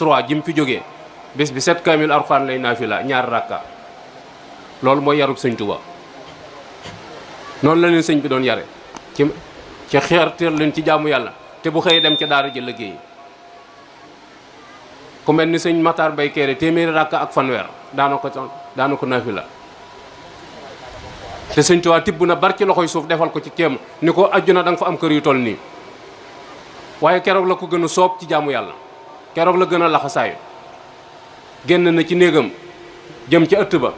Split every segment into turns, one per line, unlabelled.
3 jim fi jógee bés bi 7 kaamil alxuraan lay naafila ñaar rakka loolu mooy yarub sëñ Tuubaa noonu la leen sëñ bi doon yare ci xeerteel leen ci jaamu yàlla te bu xëyee dem ca daara ji liggéey ku mel ni sëñ Matar Bay Kéré téeméeri rakka ak fanweer daana ko naafila te sëñ Tuubaa tibb na bar ci loxoy suuf defal ko ci kéem ni ko ajjuna da nga fa am kër yu toll nii waaye keroog la ko gën a soob ci jaamu yàlla keroog la gën a laxasaayu génn na ci néegam jëm ca ëtt ba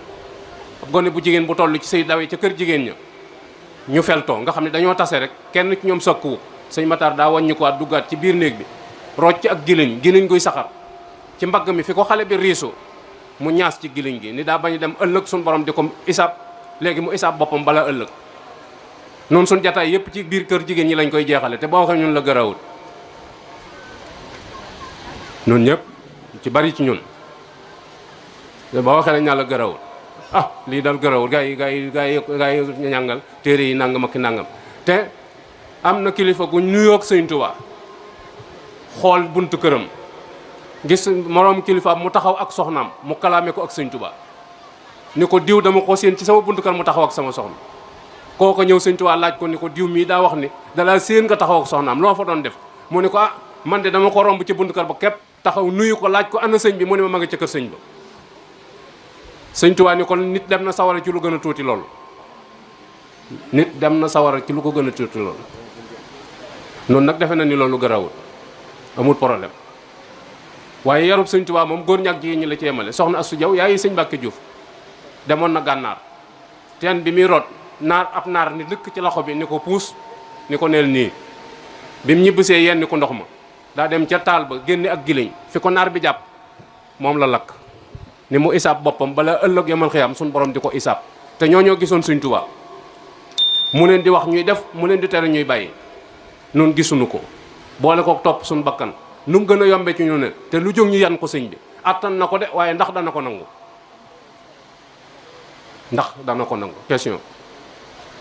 gone bu jigéen bu toll ci say dawee ca kër jigéen ña ñu feltoo nga xam ne dañoo tase rek kenn ci ñoom sokkuwu sëñ Matar daa wàññi ko duggaat ci biir néeg bi rocc ak giliñ guy saxar ci mbagg mi fi ko xale bi riisu mu ñaas ci giliñ gi ni daa bañ dem ëllëg suñu borom di ko isaab léegi mu isaab boppam bala ëllëg noonu suñ jataay yépp ci biir kër jigéen ñi lañ koy jeexale te boo waxee ñun la gërawul ñun ñëpp ci bari ci ñun te boo waxee nañ la gërawul ah lii dal gërawul gaa yi ñàngal téere yi nangam ak nangam te am na kilifa gu nuyoog sëñ Tuubaa xool buntu këram gis moroom kilifa mu taxaw ak soxnaam mu kalaame ko ak sëñ Tuubaa ni ko diw dama ko séen ci sama buntu kër mu taxaw ak sama soxna kooko ñëw sëñ Tuubaa laaj ko ni ko diw mii daa wax ni dalaa séen nga taxaw ak soxnaam loo fa doon def mu ni ko ah man de dama ko romb ci buntu kër ba képp taxaw nuyu ko laaj ko ana sëñ bi mu ne ma nga ca kër sëñ ba sëñ Tuubaa ni kon nit dem na sawara ci lu gën a tuuti loolu nit dem na sawara ci lu ko gën a tuuti loolu noonu nag defe na ni loolu garawul amul problème waaye yarub sëñ Tuubaa moom góor ñak jigéen ñi la ci yemale soxna Astu Jaw yaayi sëñ Mbàkke Juuf demoon na gànnaar teen bi muy root ab naar ni lëkk ci loxo bi ni ko puus ni ko neel nii bi mu ñibbisee yenn ko ndox ma daa dem ca taal ba génne ak giliñ fi ko naar bi jàpp moom la lakk ni mu isaab boppam bala ëllëg yamal xiyam suñ borom di ko isaab te ñoo gisoon sëñ Tuubaa mu leen di wax ñuy def mu leen di tere ñuy bàyyi nun gisuñu ko boole ko topp suñu bakkan nu mu gën a yombe ci ñu ne te lu jóg ñu yan ko sëñ bi attan na ko de waaye ndax dana ko nangu question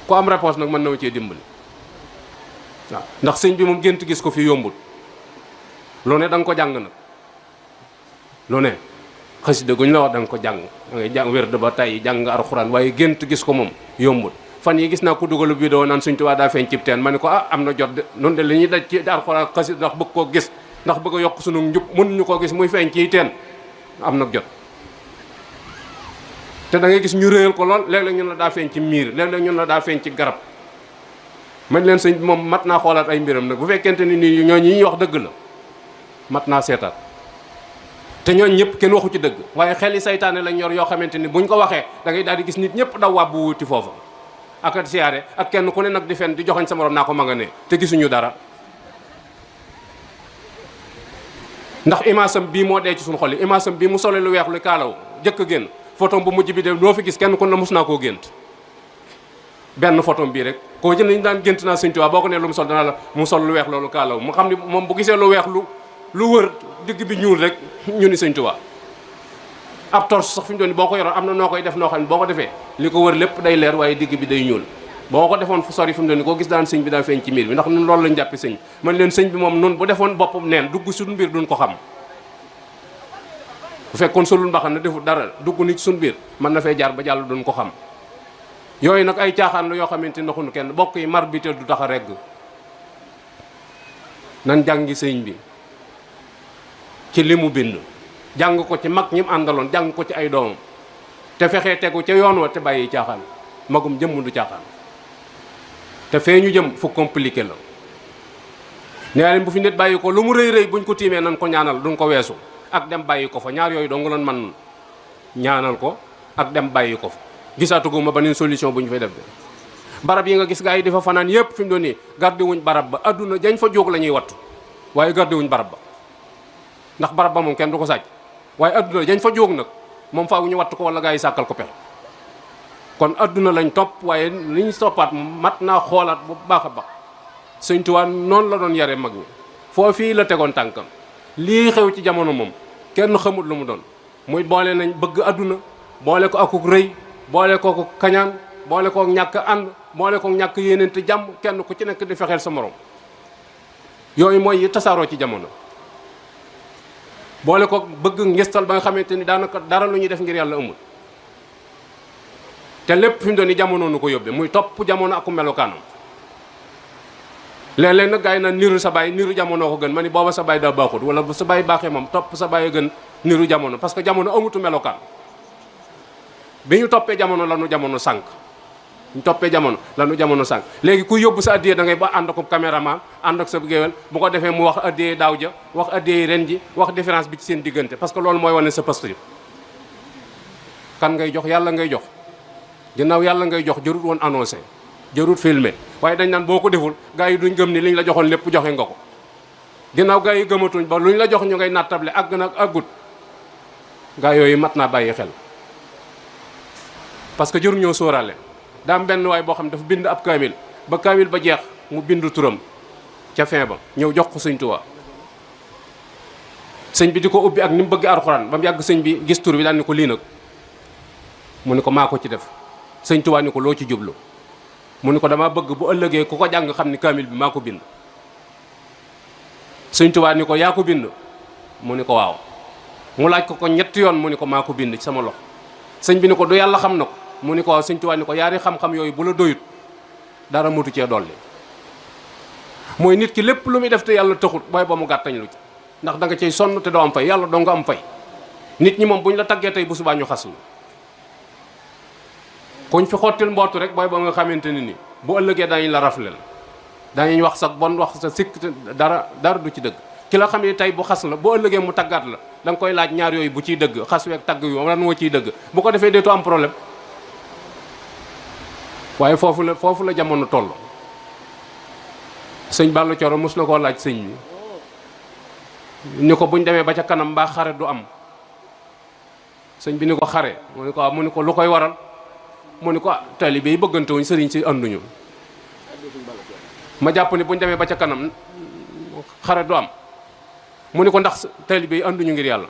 ku am réponse nag mën na ma cee dimbali waaw ndax sëñ bi moom gént gis ko fi yombul lu ne da nga ko jàng nag lu ne xasida guñ la wax da nga ko jàng da ngay jàng wér de ba tey jàng nga alxuraan waaye gént gis ko moom yombul fan yi gis naa ko dugalu vidéo naan Sëñ Tuubaa daa feeñ cib teen ma ne ko am na jot de noonu de li ñuy daj ci alxuraan xasida ndax bëgg koo gis ndax bëgg a yokk sunu njub mënuñu koo gis muy feeñ ciy teen am na jot te da ngay gis ñu réyal ko lool léeg-léeg ñun la daa feeñ ci miir léeg-léeg ñun la daa feeñ ci garab man leen sëñ moom mat naa xoolaat ay mbiram nag bu fekkente ni nii ñooñu ñuy wax dëgg la mat naa seetaat te ñooñ ñëpp kenn waxu ci dëgg waaye xel yi saytaane lañ yor yoo xamante ni buñ ko waxee da ngay daal di gis nit ñëpp daw wàbbu wuti foofa ak siyaare ak kenn ku ne nag di fen di joxañ sa morom naa ko ma nga ne te gisuñu dara ndax imaasam bii moo dee ci suñu xol yi imaasam bii mu sole lu weex lu kaalaw jëkk génn photom bu mujj bi de loo fi gis kenn ku ne mus naa koo gént benn photom bii rek koo jën nañu daan gént naa Sëñ Tuubaa boo ko ne lu mu sol dana la mu sol lu weex loolu kaalaw mu xam ni moom bu gisee lu weex lu wër digg bi ñuul rek ñu ni Sëñ Tuubaa ab torche sax fi ñu doon boo ko yoroon am na noo koy def noo xam ne boo ko defee li ko wër lépp day leer waaye digg bi day ñuul boo ko defoon fu sori fi mu doon koo gis daan sëñ bi daa feeñ ci miir bi ndax nun loolu lañ jàppe sëñ man leen sëñ bi moom nun bu defoon boppam neen dugg suñu mbir duñ ko xam bu fekkoon solul mbaxam ne deful dara dugg ni ci suñu biir mën na fee jaar ba jàll duñ ko xam yooyu nag ay caaxaan la yoo xamante ni ndaxuñu kenn bokk yi mar bi te du tax a regg nan jàngi sëñ bi ci li mu bind jàng ko ci mag ñi mu àndaloon jàng ko ci ay doomam te fexee tegu ca yoon wa te bàyyi caaxaan magum jëmm du caaxaan te fee ñu jëm fu compliqué la nee leen bu fi nit bàyyi ko lu mu rëy rëy buñ ko tiimee nan ko ñaanal duñ ko weesu ak dem bàyyi ko fa ñaar yooyu dong lan man ñaanal ko ak dem bàyyi ko fa gisaatuguma beneen solution bu ñu fay def de barab yi nga gis gaa yi di fa fanaan yépp fi mu doon nii garde wuñ barab ba adduna jañ fa jóg la ñuy wattu waaye garde wuñ barab ba ndax barab ba moom kenn du ko sàcc waaye adduna dañ fa jóg nag moom faaw ñu wattu ko wala gaa yi sàkkal ko pexe kon adduna lañ topp waaye li ñu toppaat mat naa xoolaat bu baax a baax Sëñ Tuubaa noonu la doon yare mag ñi foo fii la tegoon tànkam lii xew ci jamono moom kenn xamut lu mu doon muy boole nañ bëgg adduna boole ko akuk rëy boole ko ko kañaan boole ko ñàkk ànd boole ko ñàkk yéeneente jàmm kenn ku ci nekk di fexeel sa morom yooyu mooy yi tasaaroo ci jamono boole ko bëgg ngistal ba nga xamante ni daanaka dara lu ñuy def ngir yàlla amul. te lépp fi mu doon ni jamono nu ko yóbbee muy topp jamono ak melokaanam. léeg-léeg nag gars yi naan niru sa baay niru jamono ko gën ma ni booba sa baay daa baaxut wala bu sa baay baaxee moom topp sa baay a gën niru jamono parce que jamono amutu melokaan. bi ñu toppee jamono la nu jamono sànq ñu toppee jamono la nu jamono sànq léegi ku yóbbu sa addiyee da ngay ba ànd ak caméraman ànd ak sa géwél bu ko defee mu wax addiyee daaw ja wax addiyee ren ji wax différence bi ci seen diggante parce que loolu mooy wane sa pasteur kan ngay jox yàlla ngay jox ginnaaw yàlla ngay jox jarut woon annoncé jarut filmé waaye dañ naan boo ko deful gars yi duñ gëm ni liñ la joxoon lépp joxe nga ko ginnaaw gars yi gëmatuñ ba luñ la jox ñu ngay nattable àgg nag àggut gars yooyu mat naa bàyyi xel parce que jëru ñoo sóoraale daa am benn waay boo xam ne dafa bind ab kaamil ba kaamil ba jeex mu bindu turam ca fin ba ñëw jox ko sëñ Tuubaa sëñ bi di ko ubbi ak ni mu bëgg alxuraan ba mu yàgg sëñ bi gis tur bi daal ni ko lii nag mu ni ko maa ko ci def sëñ Tuubaa ni ko loo ci jublu mu ni ko dama bëgg bu ëllëgee ku ko jàng xam ni kaamil bi maa ko bind sëñ Tuubaa ni ko yaa ko bind mu ni ko waaw mu laaj ko ñetti yoon mu ni ko maa ko bind ci sama loxo sëñ bi ni ko du yàlla xam na ko mu ni ko waaw sëñ Tuubaa ni ko yaari xam-xam yooyu bu la doyut dara mutu cee dolli mooy nit ki lépp lu muy def te yàlla taxut booy ba mu gàttañ lu ci ndax da nga cay sonn te doo am fay yàlla doo nga am fay nit ñi moom bu ñu la taggee tey bu subaa ñu xas la kuñ fi xottil mbootu rek booy ba nga xamante ni ni bu ëllëgee dañu la rafleel dañuy wax sa bon wax sa sikk dara du ci dëgg ki la xam ne tey bu xas la bu ëllëgee mu taggaat la da nga koy laaj ñaar yooyu bu ciy dëgg xas week tagg yu lan moo ciy dëgg bu ko defee deetu am problème waaye foofu la jamono toll sëñ Balla Coro mos na koo laaj sëñ bi ni ko buñ demee ba ca kanam mbaa xare du am sëñ bi ni ko xare mu ni ko waaw mu ni ko lu koy waral mu ni ko taalibe yi bëggante wuñ sëriñ si ànduñu ma jàpp ni buñ demee ba ca kanam xare du am mu ni ko ndax taalibe yi ànduñu ngir yàlla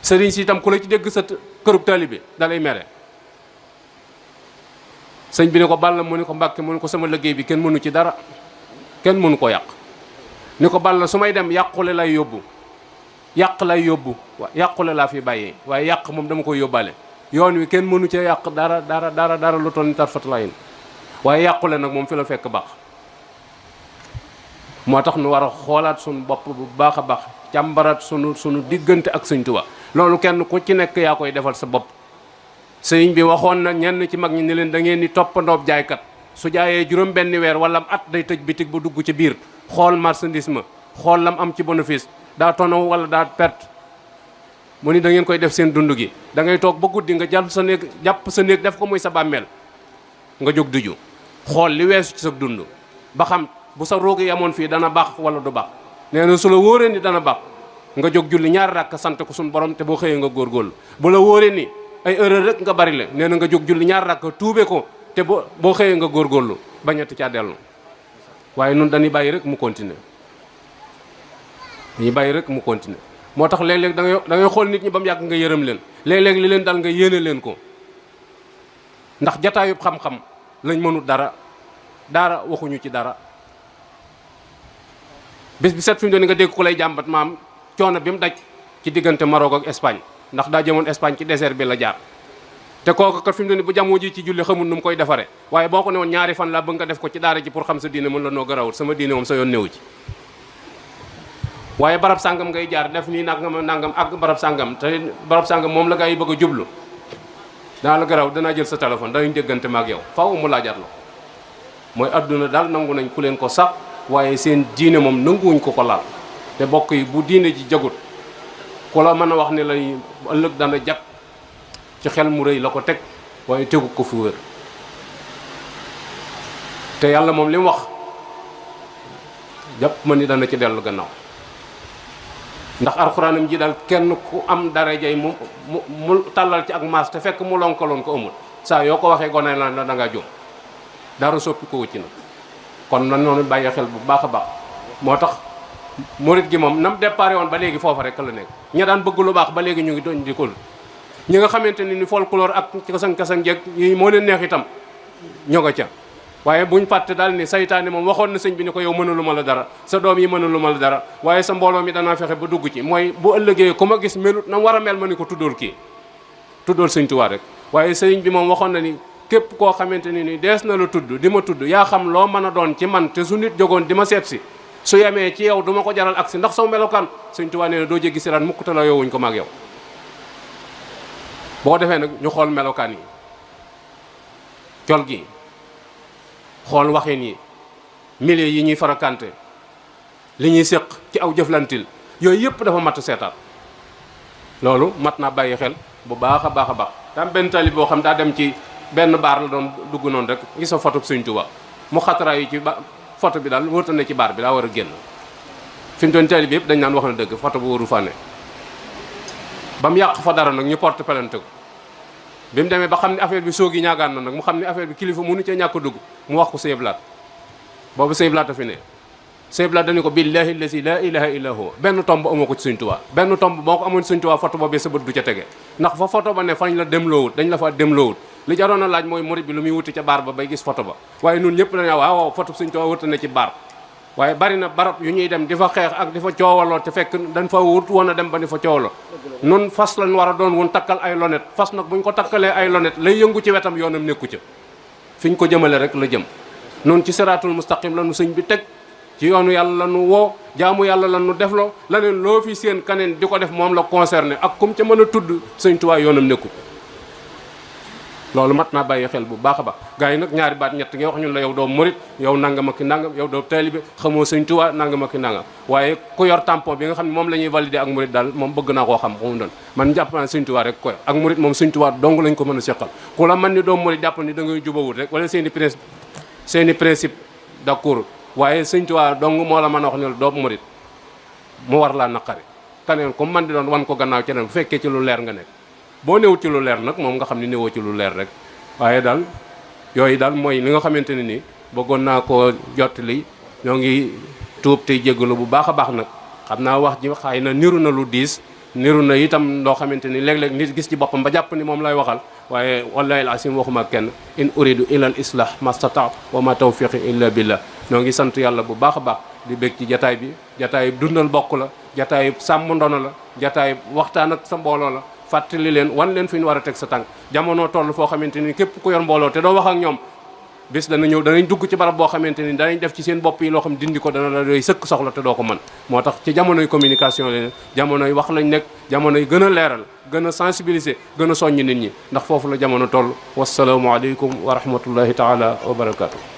sëriñ si itam ku la ci dégg sa kërug taalibe da lay mere sëñ bi ni ko Balla mu ni ko Mbàkke mu ni ko sama liggéey bi kenn mënu ci dara kenn mënu ko yàq ni ko Balla su may dem yàqule lay yóbbu yàq lay yóbbu yàqule laa fi bàyyee waaye yàq moom dama koy yóbbaale yoon wi kenn mënu cee yàq dara lu toll ni tarfat layin waaye yàqule nag moom fi la fekk baax moo tax nu war a xoolaat suñu bopp bu baax a baax càmbaraat sunu diggante ak Sëñ Tuubaa loolu kenn ku ci nekk yaa koy defal sa bopp sëñ bi waxoon na ñenn ci mag ñi ne leen da ngeen di toppandoob jaaykat su jaayee juróom benn weer wala am at day tëj bitig ba dugg ci biir xool marchandise ma xool lam am ci bénéfice daa tono wala daa perte mu ni da ngeen koy def seen dund gi da ngay toog ba guddi nga jàpp sa néeg def ko muy sa bàmmeel nga jóg duju xool li weesu ci sa dund ba xam bu sa roogi yamoon fii dana baax wala du baax nee na su la wóoree ni dana baax nga jóg julli ñaari rakk sant ko suñu borom te boo xëyee nga góorgóorlu bu la wóoree ni ay erreur rek nga bari le nee na nga jóg julli ñaari rakk tuube ko te boo xëyee nga góorgóorlu bañati caa dellu waaye nun dañuy bàyyi rek mu continuer moo tax léeg-léeg da ngay xool nit ñi ba mu yàgg nga yërëm leen léeg-léeg li leen dal nga yéene leen ko ndax jataayub xam-xam lañ mënut dara waxuñu ci dara bés bi set fi mu doon nga dégg ko lay jàmbat maam coono bi mu daj ci diggante Maroc ak Espagne ndax daa jëmoon Espagne ci désert bi la jaar te kooku kat fi mu doon bu jamoo ji ci julli xamul nu mu koy defare waaye boo ko ne woon ñaari fan laa bëgg nga def ko ci daara ji pour xam sa diine mën la noo garawut sama diine moom sa yoon newu ci waaye barab sàngam ngay jaar def nii nangam ak barab sàngam te barab sàngam moom la gaa yi bëgg a jublu daa la garaw danaa jël sa téléphone dañuy déggante ma ak yow faaw mu laajaat la mooy adduna daal nangu nañ ku leen ko sax waaye seen diine moom nanguwuñ ko laal te bokk yi bu diine ji jagut ku la mën a wax ne lay ëllëg dana jag ci xel mu rëy la ko teg waaye tegu ko fu wér te yàlla moom li mu wax jàpp ma ni dana ci dellu gannaaw ndax alxuraanam ji daal kenn ku am darajay mu tàllal ci ak maas te fekk mu lonkaloon ko amul saa yoo ko waxee gone la da ngaa jóg dara soppi ko ci na kon nan noonu bàyyi xel bu baax a baax moo tax murit gi moom nam déparé woon ba léegi foofa rek la nekk ña daan bëgg lu baax ba léegi ñu ngi doon di ko ñi nga xamante ni folklore ak kasang-kasang jeeg yi moo leen neex itam ñoo nga ca waaye buñ fàtte daal ni saytaane moom waxoon na sëñ bi ni ko yow mënalu ma la dara sa doom yi mënalu ma la dara waaye sa mbooloo mi danaa fexe ba dugg ci mooy bu ëllëgee ku ma gis melut na war a mel ma ni ko tuddool kii tuddool sëñ Tuubaa rek waaye sëñ bi moom waxoon na ni képp koo xamante ni dees na la tudd di ma tudd yaa xam loo mën a doon ci man te su nit jógoon di ma seet si su yemee ci yow du ma ko jaral agsi ndax saw melokaan sëñ Tuubaa nee na doo jéggi siraat mukk te la yowuñ ko maag yow boo defee nag ñu xool melokaan yi col gi xool waxin yi milieu yi ñuy farakante li ñuy séq ci aw jëflantil yooyu yëpp dafa mat seetaat loolu mat naa bàyyi xel bu baax a baax a baax daam benn tali boo xam daa dem ci benn baar la doon dugg noonu rek gis sa photo Sëñ Tuubaa mu xatara yi ci photo bi daal wërta ne ci baar bi daa war a génn fi mu doon tali bi yëpp dañ naan wax na dëgg photo bu waru fànne ba mu yàq fa dara nag ñu porte plainte ko bi mu demee ba xam ne affaire bi soogi ñaagaan na nag mu xam ne affaire bi kilifa mënu cee ñàkk a dugg mu wax ko Sëñ Blaat boobu Sëñ Blaat a fi ne Sëñ Blaat dañu ko billahi allazi la ilaha illa huwa benn tomb amoo ko ci Sëñ Tuubaa benn tomb boo ko amoon Sëñ Tuubaa photo boobee sa bët du ca tege ndax fa photo ba ne fañ la demloowut dañ la fa demloowut li jaroon a laaj mooy murid bi lu muy wuti ca baar ba bay gis photo ba waaye nun ñëpp dañu waaw photo Sëñ Tuubaa wërta ne ci baar waaye bari na barab yu ñuy dem di fa xeex ak di fa coowaloo te fekk dañ fa wut woon a dem ba di fa coowaloo nun fas lañ war a doon wun takkal ay lonet fas nag buñ ko takkalee ay lonet lay yëngu ci wetam yoonam nekku ca fi ñu ko jëmale rek la jëm nun ci siraatul mustaqim la nu sëñ bi teg ci yoonu yàlla la nu woo jaamu yàlla la nu defloo laneen loo fi seen kaneen di ko def moom la concerné ak kum ca mën a tudd Sëñ Tuubaa yoonam nekku loolu mat naa bàyyi xel bu baax a baax gars yi nag ñaari baat ñett ngay wax ñun la yow doo murit yow nangam ak ki nangam yow doo taalibe xamoo Sëñ Tuubaa nangam ak ki nangam waaye ku yor tampon bi nga xam ne moom la ñuy valider ak murit daal moom bëgg naa koo xam xamu doon man jàpp naa Sëñ Tuubaa rek ko yor ak murit moom Sëñ Tuubaa dong lañ ko mën a seqal ku la man ni doo murit jàpp ni da ngay jubawut rek wala seeni principe d'accord waaye Sëñ Tuubaa dong moo la mën a wax ne doo murit mu war laa naqari kaneen comme man di doon wan ko gannaaw ceneen bu fekkee ci lu leer nga nekk boo néew ci lu leer nag moom nga xam ne néewoo ci lu leer rek waaye daal yooyu daal mooy li nga xamante ne nii bëggoon naa koo jottali ñoo ngi tuub tey jégalu bu baax a baax nag xam naa wax ji xëy na niru na lu diis niru na itam loo xamante ni léeg-léeg nit gis ci boppam ba jàpp ni moom lay waxal waaye wallahi al asim waxuma ak kenn in uridu ila al islah mastata wa ma tawfiqi illa billah ñoo ngi sant yàlla bu baax a baax di bég ci jataay bi jataay dundal bokk la jataay sàmm ndono la jataay waxtaan ak sa mbooloo la fàttali leen wan leen fi ñu war a teg sa tànk jamono toll foo xamante ni képp ku yor mbooloo te doo wax ak ñoom bis dana ñëw danañ dugg ci barab boo xamante ni danañ def ci seen bopp yi loo xam dindi ko dana la doy sëkk soxla te doo ko mën moo tax ci jamonoy communication leen jamonoy wax lañ nekk jamonoy gën a leeral gën a sensibiliser gën a soññ nit ñi ndax foofu la jamono toll wasalaamualeykum wa rahmatullahi taala wa barakaatu.